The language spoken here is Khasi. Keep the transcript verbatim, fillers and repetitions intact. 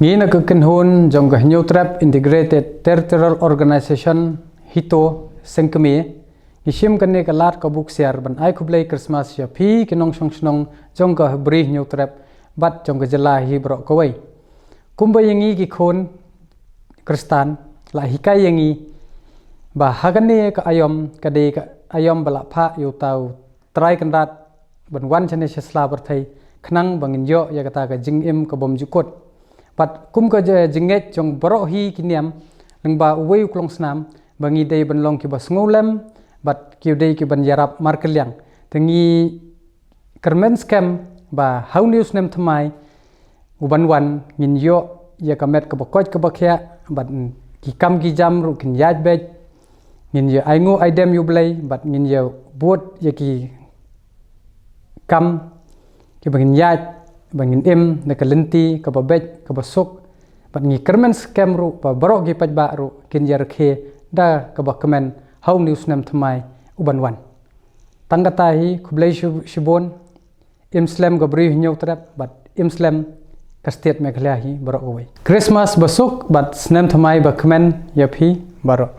Ngi na ka kynhun jong ka Hynñiewtrep Integrated Territorial Organization, HITO, Seng Kmie, ngi shim kane ka lad ka buksiar ban ai khublei Christmas ïa phi ki nongshong shnong jong ka Bri Hynñiewtrep bad jong ka jylla hi baroh kawei. Kumba ïa ngi ki khun Khristan la hikai ïa ngi ba ha kane ka aïom ka dei ka aïom ba la phah ïa uta u Trai Kynrad ban wan shane sha sla pyrthei khnang ba ngin ïoh ïa kata ka jingim ka bym jukut. Bad kum ka jingngeit jong baroh hi ki niam lyngba uwei u klongsnam ba ngi dei ban long kiba sngewlem bad ki dei kiban ïarap markylliang. Te ngi kyrmen skhem ba ha une u snem thymmai u ban wan ngin ïoh ïa ka met kaba koit kaba khiah bad ki kam ki jam ruh kin ïaid beit. Ngin ïa ainguh aidem ïa U Blei bad ngin ïa bud ïa ki kam kiba ngin ïaid ba ngin im na ka lynti kaba beit kaba suk. Bad ngi kyrmen skhem ruh ba baroh ki paidbah ruh kin ïa rkhie da kaba kmen ha une u snem thymmai u ban wan. Tang kata hi, khublei shibun. Im slem ka Bri Hynñiewtrep bad im slem ka State Meghalaya hi baroh kawei. Christmas ba suk bad snem thymmai ba kmen ïa phi baroh.